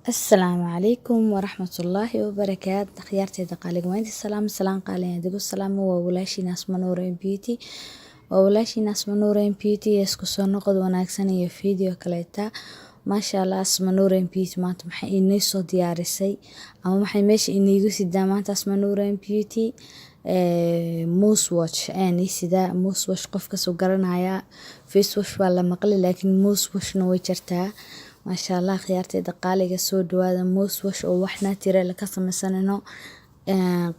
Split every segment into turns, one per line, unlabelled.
Asalaamu calaykum waraxmatullaahi wabarakaatu. Akhyaarteyda qaaliga, waa intii salaam salaan qaali aan idigu salaamo. Waa walaashiin Asma Nuur Beauty, waa walaashiin Asma Nuur Beauty. Isku soo noqod wanaagsan iyo video kaleeta. Maasha Allah, Asma Nuur Beauty maanta maxay inoo soo diyaarisay ama maxay meesha iniigu sidaa maanta Asma Nuur Beauty? Mouthwash ayaan ii sidaa. Mouthwash qof kasoo garanaya, face wash waa la maqli, laakiin mouthwashna way jirtaa. Maasha Allah, akhyaarteyda qaaliga, soo dhawaada. Mouthwash oo wax natural ka sameysanayno.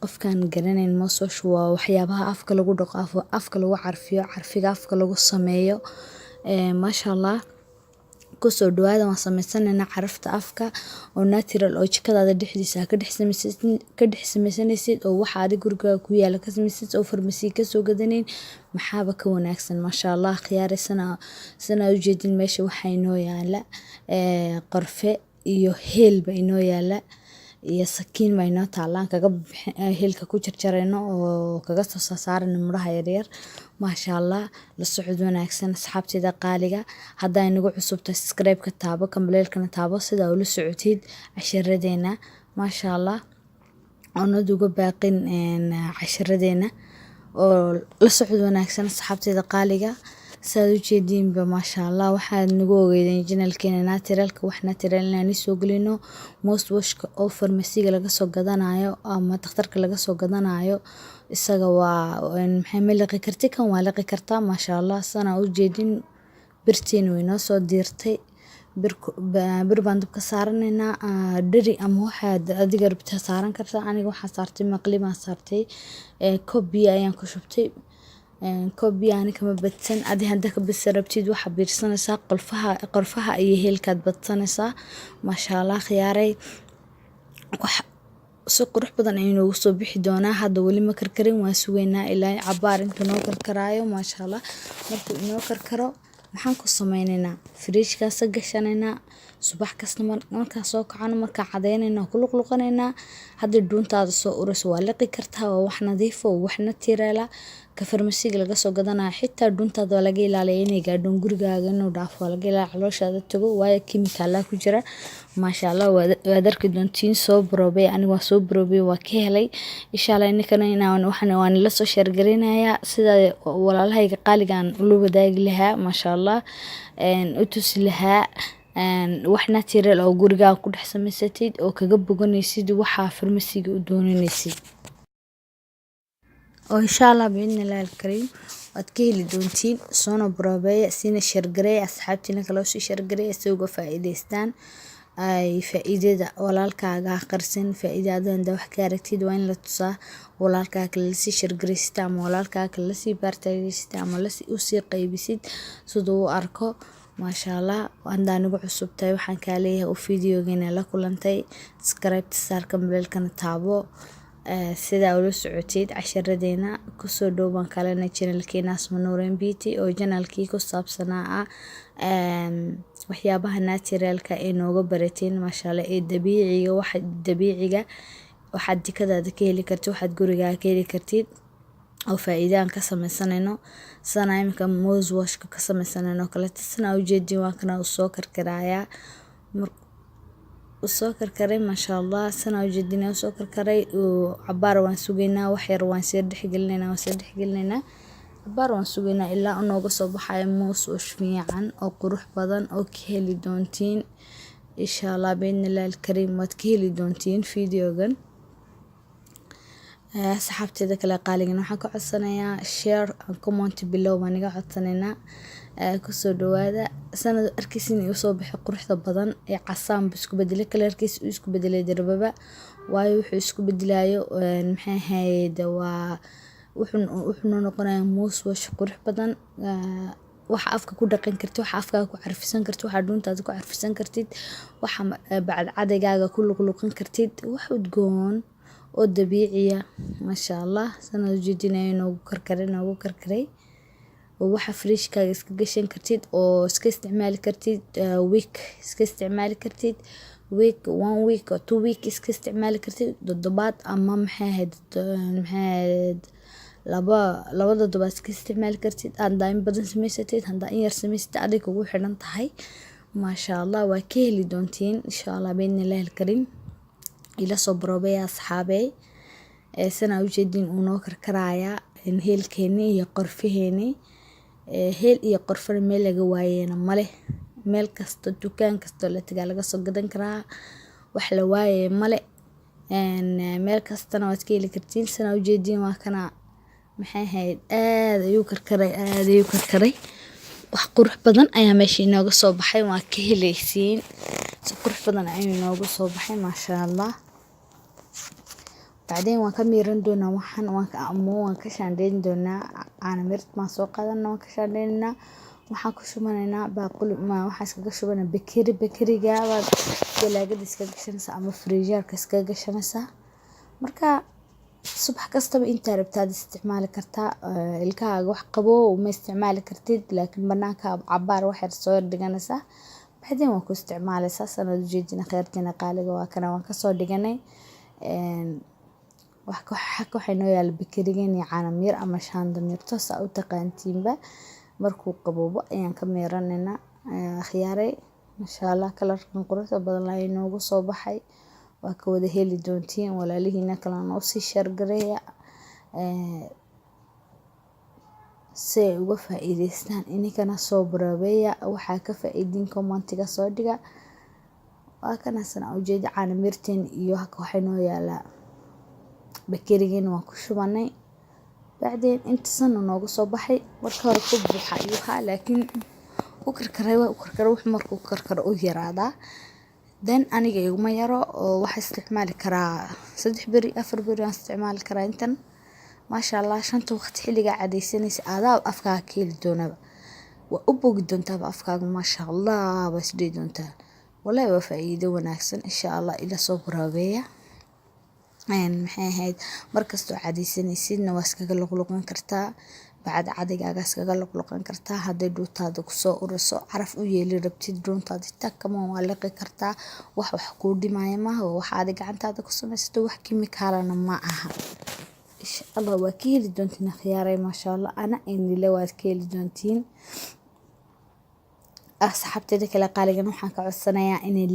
Qofkaan garanayn, mouthwash waa waxyaabaha afka lagu dhaqo, afka lagu carfiyo, carfiga afka lagu sameeyo. Maasha Allah, kusoo dhawaada. Waan sameysanaynaa carafta afka oo natural oo jikadaada dhexdiisa ka dhex sameysanaysid oo waxa adiga gurigaaga ku yaala ka sameysid oo farmasi ka soo gadanayn. Maxaaba ka wanaagsan? Maasha Allah, khiyaare, sana ujeedin, meesha waxaa inoo yaala qorfe iyo heel ba inoo yaala iyo sakiin baa inoo taalaan kaga heelka ku jarjarayno oo kaga soo saarayno miraha yaryar. Maasha Allah, la socod wanaagsan, asxaabteyda qaaliga. Haddaa inagu cusubtahay, subscribe-ka taabo, gambaleelkana taabo, sida ula socotid casharadeena. Maasha Allah, oonad uga baaqin casharadeena oo la socod wanaagsan, asxaabteyda qaaliga. Saad u jeediinba, maasha Allah, waxaad nagu ogeydeen channelkeena naturalka, wax natural inaan soo gelino. Mouthwashka oo farmasiga laga soo gadanayo ama dhakhtarka laga soo gadanayo, isaga waa maxay? Ma liqi kartid, kan waa liqi kartaa. Maasha Allah, sana u jeedin, birtiin way noo soo diirtay. Bir baan dabka saaranaynaa, dheri ama waxaad adiga rabtaa saaran kartaa. Aniga waxaan saartay maqli baan saartay. Koob biyo ayaan ku shubtay. Koob biyo ani kama badsan. Adi haddaa ka badsan rabtid, waxaa biirsanaysaa qorfaha iyo heelkaad badsanaysaa. Maasha Allah, khiyaaray, wax si qurux badan ayuu noogu soo bixi doonaa. Hadda weli ma karkarin, waan sugaynaa ilaa cabaar intuu noo karkaraayo. Maasha Allah, markuu inoo karkaro, maxaan ku sameynaynaa? Firiijkaasa gashanaynaa. Subax kasta markaan soo kacano, markaan cadaynayna, ku luqluqanaynaa. Haddii dhuuntaada soo urayso, waa liqi kartaa. Waa wax nadiif oo wax natural ah. Ka farmasiga laga soo gadanayo, xitaa dhuuntaada waa laga ilaaliyaa inay gaadho, gurigaaga inuu dhaafo waa laga ilaaliyaa, calooshaada tago, waayo kimikaala ku jira. Maasha Allah, waad arki doontiin. Soo baroobay, aniga waan soo baroobay, waa ka helay. Insha Allah, ininkana inaan waxaan waan la soo share gareynayaa sida walaalahayga qaaligaan ula wadaagi lahaa. Maasha Allah, u tusi lahaa wax natural oo gurigaaga ku dhex samaysatid oo kaga boganaysid waxaa farmasiga u doonanaysid oo insha Allah biidnillahi alkariim waad ka heli doontiin. Soona baroobeeya, siina share gareeya, asxaabtiina kale usii share gareeya si uga faa'iidaystaan. Ay faa'iidada walaalkaaga ha qarsan. Faa'iidada hadda wax ka aragtid, waa in la tusaa walaalkaaga kale, lasii share gareysid ama walaalkaaga kale lasii baartageysid ama lasii usii qaybisid siduu u arko. Maasha Allah, haddaa nagu cusub tahay, waxaan kaa leeyahay oo videogeena la kulantay, subscribe saar, gambaleelkana taabo, sidaa ula socotid casharadeena. Kusoo dhow baan kalena channelkeena Asma Nuur Beauty oo channelkii ku saabsanaa ah waxyaabaha naturalka ee nooga barateen. Maasha Allah, ee dabiiciga, waxa dabiiciga, waxaad jikadaada ka heli kartid, waxaad gurigaaga ka heli kartid oo faa'iido aan ka sameysanayno, sana imika mouthwashka ka sameysanayno kaleeto. Sana ujeedin, waa kana uu soo karkarayaa, uu soo karkaray. Maasha Allah, sana ujeedin, uu soo karkaray. Cabaar waan sugaynaa, wax yar waan sii dhexgelinaynaa, waan sii dhexgelinaynaa, cabaar waan sugaynaa ilaa uu nooga soo baxayo mouthwash fiican oo qurux badan oo ka heli doontiin. Insha Allah biidnillahi alkariim, waad ka heli doontiin videogan. Asxaabteeda kale qaaligan, waxaan ka codsanayaa share and comment below baan iga codsanaynaa. Kusoo dhawaada. Sanad arkaysin igu soo baxay quruxda badan ee casaan bu isku bedelay, kalarkiisa uu isku bedelay darbaba, waayo wuxuu isku bedelayo maxay ahayd? Waa wuxuu noqonayaa mouthwash qurux badan, waxa afka ku dhaqan kartid, waxa afkaaga ku carfisan kartid, waxa dhuuntaada ku carfisan kartid, waxa bacad cadaygaaga ku luqluqan kartid, wax udgoon oo dabiiciya. Maasha Allah, sanad ujeedinayo noogu karkaray, noogu karkaray, oo waxa fridge-kaaga iska gashan kartid oo iska isticmaali kartid, week iska isticmaali kartid, week, one week or 2 week iska isticmaali kartid, toddobaad ama maxay ahayd, laba toddobaad iska isticmaali kartid. Haddaa in badan samaysatid, haddaa in yar samaysatid, adiga kugu xidhan tahay. Maasha Allah, waa ka heli doontiin insha Allah biidnillahi alkariim. Ila soo baroobeya, asxaabey. Sana ujeedin uu noo karkarayaa heelkeeni iyo qorfaheeni. Heel iyo qorfana meel laga waayena male. Meel kasta, dukaan kasta la tagaa, laga soo gadan karaa. Wax la waaye male. Meel kastana waad ka heli kartiin. Sana ujeedin, waa kana, maxay ahayd, aad ayuu karkaray, aad ayuu karkaray. Wax qurux badan ayaa meesha inooga soo baxay. Waa ka helaysiin, si qurux badan ayuu inooga soo baxay, maasha Allah. Bacdeen waan ka miiran doonaa waxaan, waan ka ama waan ka shaandhayn doonaa. Caano mirt baan soo qaadanaa, waan ka shaandhaynaynaa. Waxaan ku shubanaynaa baaquli ma waxaan iskaga shubanaa bakeri. Bakeriga baad talaagada iskaga gashanaysaa ama firijaarka iskaga gashanaysaa. Marka subax kastaba intaa rabtaad isticmaali kartaa. Ilkahaaga wax qabow uma isticmaali kartid, laakiin banaanka cabaar wax yar soo dhiganaysaa, bacdeen waa ku isticmaalaysaa. Sanad ujeedina khayrtiina qaaliga, waa kana, waan kasoo dhiganay. Waxaa inoo yaala bakerigeen iyo caano miir ama shaanda miirto, saa u taqaantiinba. Markuu qaboobo ayaan ka miiranaynaa, akhyaaray. Masha Allah, kalarkan quruxda badan laa inoogu soo baxay. Waa ka wada heli doontiin. Walaalihiina kalena usii share gareeya si ay uga faa'iideystaan. Ininkana soo baroobeeya, waxaa ka faa'iidin commentiga soo dhiga. Waa kana, sana ujeeda, caano miirteen iyo halka waxaa inoo yaalaa bakerigeena, waan ku shubanay. Bacdeen inta san noogu soo baxay. Marka hore ku buuxa ayuu ahaa, laakiin u karkaray, waa u karkaray. Wuxuu markuu karkaro u yaraadaa. Then aniga iguma yaro oo waxaa isticmaali karaa 3 beri, 4 beri waan isticmaali karaa intan, maasha Allah. Shanta waqti xilligaa cadaysanaysa adaa afkaaga ka heli doonaba, waa u bogi doontaaba afkaaga, maasha Allah baa isdhihi doontaa. Wallahi waa faa'iido wanaagsan. Insha Allah ila soo baroobeeya. Maxay ahayd, markastoo cadaysanaysidna waa iskaga luqluqan kartaa, bacad cadigaaga iskaga luqluqan kartaa. Hadday dhuuntaada kusoo uriso, caraf u yeeli rabtid dhuuntaada, takama waa liqi kartaa. Wax kuu dhimaya maaha, waa wax aad gacantaada ku samaysato, wax kimikaalana ma aha. Insha Allah waa ka heli doontiin, akhyaaray, maasha Allah. Ana inile waad ka heli doontiin. Asxaabteyda kale qaaligan, waxaan ka codsanayaa inay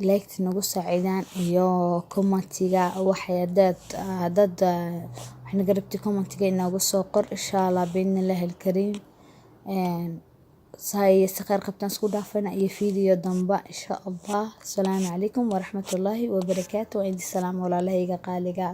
like-ta nagu saacidaan iyo commentiga. Waxay hadaad wax naga rabtid, commentiga inoogu soo qor, insha Allah biidnillahi alkariim. Saa iyo si khayr qabtaan isku dhaafana iyo video damba, insha Allah. Asalaamu calaykum waraxmatullaahi wabarakaatu. Waa idin salaam, walaalahayga qaaliga.